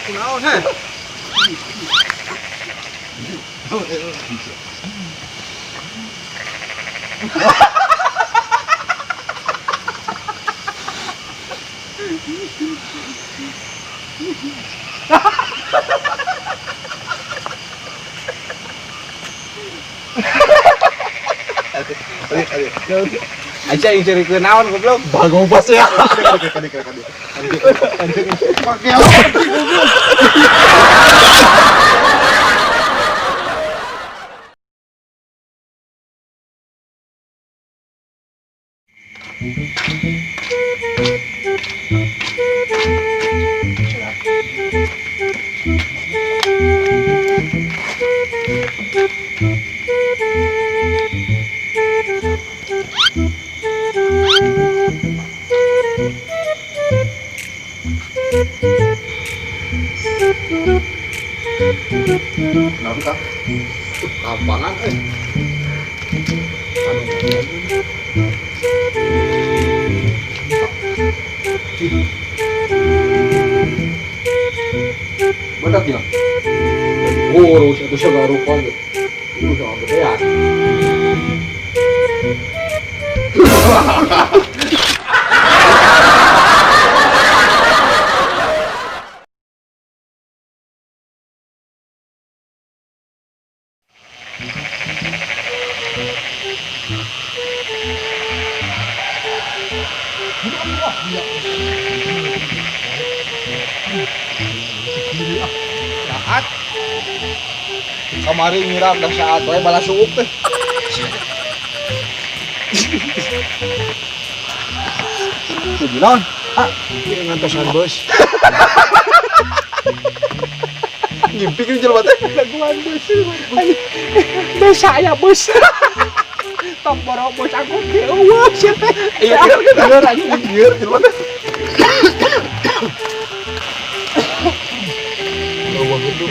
Kunaon heh? Aja yang cari naon goblok. Bagong pas ya. Pakai apa? Kenapa kah? Kampangan eh. Badak ya? Oh, itu segala rupa gitu. Itu sama gedean. Saat kamari nyiram dah saat wae balas suuk teh. Tujuh naon? Ah, ieu ngantosan bus. Ngimpi kan jelema teh. Laguan bus. Bus saya bus. Tong boro bus angkot ge eueuh sia teh. Iya, bener anjing lieur jelema teh. Bawa gitu.